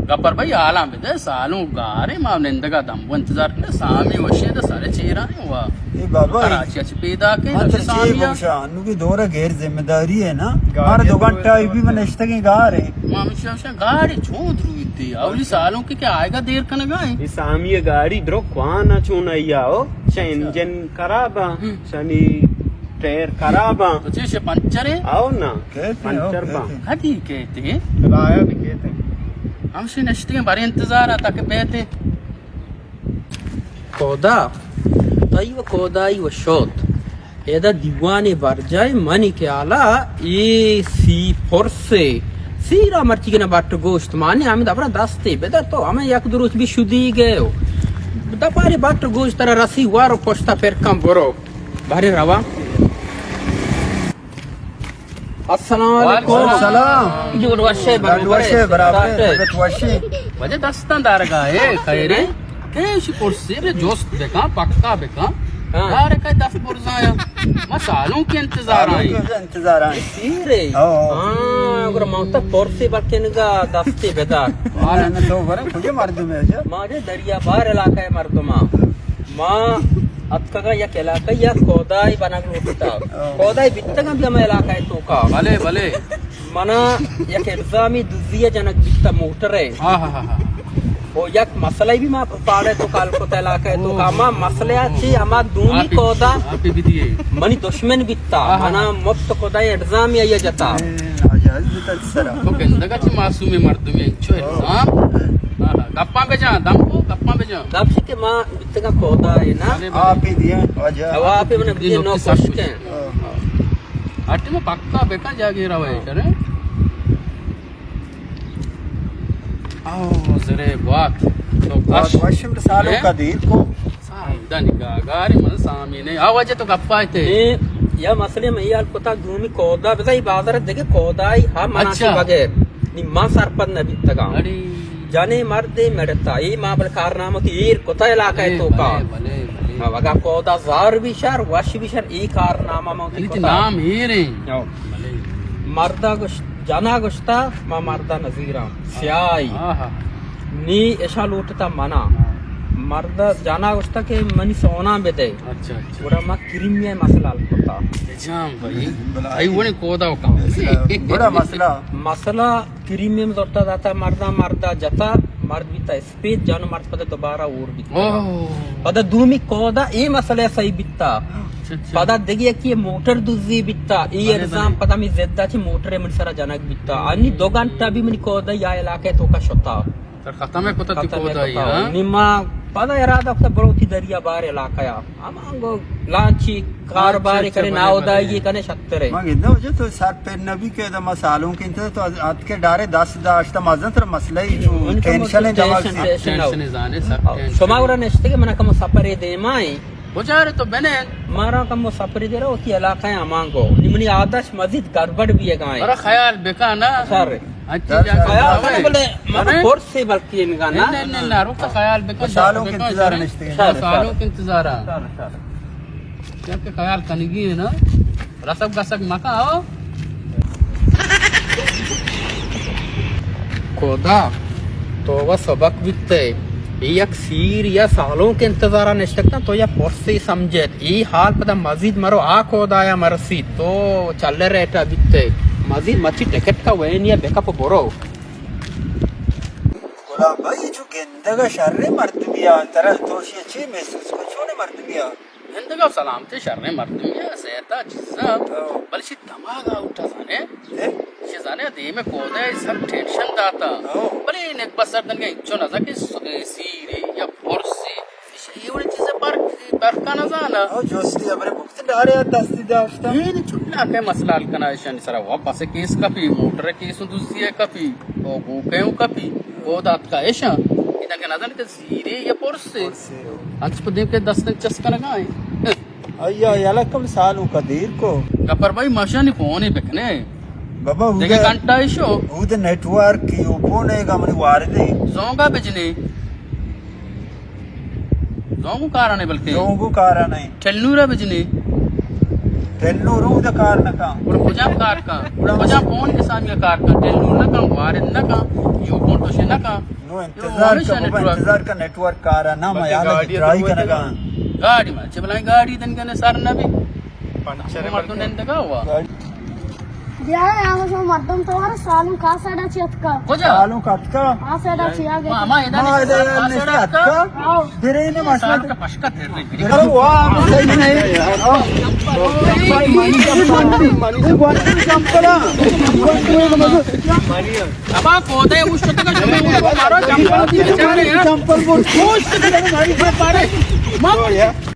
گپر بھائی، حالاں بدے، سالوں گارے، ما نندگا دمبو انتظار کنے، سامی وشی دے سر چیرا وا۔ اے بابا، کراچی اچ پیدا کے، من تو چے سامی گوشاں، انو کی دورہ غیر ذمہ داری ہے نا۔ ہر دو گھنٹہ بھی من نشتگیں گار ہے۔ ما ہمیشہ گاڑی چون درویتی، اولی سالوں کی کہ آئے گا دیر کنگا ہے۔ اے سامی گاڑی درو کوانا چون آئی آؤ، شا انجن خراب آ، شانی ٹائر خراب آ۔ تو چیش پنچر ہے؟ آؤ نا۔ کہتے ہیں، پنچر کہتے با۔ ہیں۔ کدی کہتے ہیں؟ رایا بھی کہتے ہیں۔ ہم سے نشتے ہیں، بارے انتظار آتا کہ بیتے۔ کودا، تئی و کودائی و شوت۔ ایدا دیوانے برجائے منی خیالا اے سی پرسے۔ سیرا مرچی کنا بٹ گوشت مانے ہمیں دبرا دستے بدر تو ہمیں یک دو روچ بھی شدی گئے ہو۔ دپاری بٹ گوشت ترا رسی وارو پشتا پر کم برو۔ بارے روا۔ السلام علیکم۔ وعلیکم السلام۔ جوڑ وشے برابر۔ وشے برابر۔ طبیعت وشے۔ وجہ دستان دارگا ہے، خیرے؟ کیش پرسی بے جوست بکا، پکا بکا۔ ہاں۔ یار کئی دست برزایا۔ ما سالوں کے انتظار آئی۔ انتظار آئی۔ سیرے۔ ہاں۔ ہاں، اگر موتا پرسی بکنگا دستی بدار۔ مارے نہ تو برے، کجے مردم ہے جا؟ مارے دریا بار علاقہ ہے مردمہ۔ ما اتکگاں یک علاقہ یا کودائی بنگ لوٹتا۔ ہاں۔ کودائی بیتگاں بھی ہمیں علاقہ ہے توکا۔ بلے، بلے۔ منا یک الزامی دزی جنگ بیتا موٹر ہے۔ ہاں، ہاں، ہاں، ہاں۔ او یک مسئلہ بھی ما پاڑے تو کال کو علاقہ ہے توکا۔ ہاں۔ ما مسئلہ چی ہما دومی کودا۔ آپ ہی بھی دیے۔ منی دشمن بیتا۔ ہاں، ہاں۔ منا مفت کودا الزامی آیا جتا۔ اے، ناجائز بیتا سرا۔ تو گندگا چی معصوم مردمی انچو الزام۔ ہاں۔ ہاں، ہاں۔ گپاں بجان، دم کو گپاں بجان۔ گپ چی کہ ما بیتگا کودا ہے نا۔ بلے، بلے۔ آپ ہی دیا، واجہ۔ او آپ ہی منا بدی نو کشکیں۔ ہاں۔ اٹی ما پکا بکا جاگے روے کرے۔ او زرے بات۔ تو بات کش۔ وشم سالوں کا دیر کو۔ سامدن گاگاری من سامی نے۔ آ وجہ تو گپا تے۔ اے، یا مسئلے میں یار کتا دومی کودا بزائی بازار دگے کودائی ہم منا اچھا۔ بغیر۔ نی ما سرپد نہ بیتگا۔ اڑی۔ جنے مردے مڑتا، اے ما بل کارنامہ کی ایر کتا علاقہ ہے توکا۔ بلے، بلے، بلے۔ ہاں، وگا کودا زار بھی شر، وش بھی شر، اے کارنامہ ما کی یعنی کتا۔ نام ایر ہیں۔ ہاں۔ بلے۔ مردا گوش-، جنا گوشتا، ما مردا نظیراں، سیاہی۔ ہاں، ہاں۔ نی اشا لوٹتا منا۔ ہاں۔ مردا جنا گوشتا کہ منی سونا بدے۔ اچھا، اچھا۔ گڑا ما کریمی مسئلہ حل کتا۔ جام بھائی۔ بلے۔ آئی وڑے کودا کم۔ بڑا مسئلہ۔ مسئلہ کریمی میں زورتا داتا مردا، مردا جتا، مرد بیتا اسپیت، جانو مرد پدا دوبارہ اور بیتا۔ اوہ۔ پدا دومی کودا اے مسئلہ صحیح بیتا۔ اچھا، اچھا۔ پدا دگی یکی موٹر دزی بیتا۔ اے بلے، الزام بلے۔ پدا می زدہ چی موٹر من سرا جنگ بیتا۔ انی دو گھنٹہ بھی منی کودا یا علاقہ توکا شتا۔ سر ختم ہے کتا تی ختم ہے کودا کتا۔ ہاں؟ نی ما پدا ارادہ کتا برو تی دریا بار علاقہ یا۔ ہمانگو لانچی کاروبار اچھا، اچھا، کرے، بلے، ناودائی بلے۔ کرے شترے۔ ما گندہ وجہ تو سر پر نبی کہ ما سالوں کے انتظار تو آت کے ڈارے دست داشتا مزن تر مسئلہ ہی جو ان کا ٹینشن ہے مسئلہ دماغ ٹینشن، سے۔ ٹینشن ٹینشن ہے۔ زانے سر ٹینشن۔ شما گڑا نشتے کہ منا کم سفر دیما ہے۔ بچارے تو بنے۔ مارا کم سفر دے رہا ہوتی علاقہ ہے ہمانگو۔ نی منی آدش مزید گڑبڑ بھی ہے گائیں۔ برا خیال بکا نا۔ سر۔ اچھی جا خیال کرے بلے، منا ارے؟ پرسے بلکہ انگا نا۔ نہیں، نہیں، نہیں، روک خیال بکن، سالوں کے انتظار نشتے ہیں۔ شر، سالوں شر۔ کے انتظار ہے۔ شر، شر۔ کیا کہ خیال کنگی ہے نا؟ رسک گسک مکا ہو۔ کودا، تو و سبق بیتے۔ یک سیر یا سالوں کے انتظار نشتکتا تو یا پرسے سمجھت۔ اے حال پدا مزید مرو آ کودایا مرسی تو چلے ریٹا بیتے۔ مزید مچی ٹکٹ کا وین یا بیک اپ برو۔ غلام بھائی، چو گندگا شریں مردمی آ، ترا تو اشی چی محسوس کو؟ چونیں مردمی آ؟ گندگا سلامتے شریں مردمی آ، صحتا چیزا، او۔ بلے اشی دماغا اوٹا زانے۔ اے؟ اشی زانے دیمے کودے سک ٹینشن داتا۔ او۔ بلے نک بسر دنگے انچو نزا کہ س-، سیری یا پرسی۔ اے وڑیں چیزے پرک، پرکا نہ زانا۔ او جستی ہبرے بکت ڈارے آ دستی داشتا۔ اے نی چٹنا کے مسئلہ حل کنا ایشانی سرا وا بس کیس کپی، موٹر کیس دزی کپی، او گوکے کپی، او دات کا ایشا۔ ادا کہ نہ زان کہ زیرے یا پرسے۔ پرسے۔ انچ پہ دیم کے دست چس کنگا ہے۔ ایا یلا کم سالوں کا دیر کو۔ گپر بھائی ماشانی فونے بکنے۔ بابا، دگہ اودے، گھنٹہ ایشو۔ اودے نیٹ ورک کی اوپون ہے گا منی واردے۔ زونگا بجنے۔ زونگو کارا نہیں بلکہ۔ زونگو کارا نہیں۔ ٹلنورا بجنے۔ ٹلنور اودے کار نہ کان۔ اور کجام کار کان؟ کجام فون کے سامنے کار کان؟ ٹلنور نہ کان، وارد نہ کان۔ یو کون تو شے نہ کا۔ نو انتظار کا بابا، انتظار کا، نیٹ ورک کارا نہ، ما یاد گاڑی ٹرائی کرنا۔ گاڑی ما چہ بلائیں گاڑی دن کنے سر نہ بی۔ پنچر مردم نندگا ہوا۔ بیا، آ مردم تو سالوں کا سڑا چیت کا۔ کجا؟ سالوں کا اتکا۔ آ سڑا چیا گیا۔ ما، ما ادا ما ادا نشتہ اتکا۔ آؤ۔ درے نے ماشاءاللہ۔ سال کا پشکا دھر رہی۔ ارے واہ، صحیح نہیں۔ چمپل۔ ابا کوتے اس شتہ کا شتہ کو مارا چمپل دی بیچارے ہیں۔ چمپل بول۔ اس شتہ کا ماری پارے۔ ما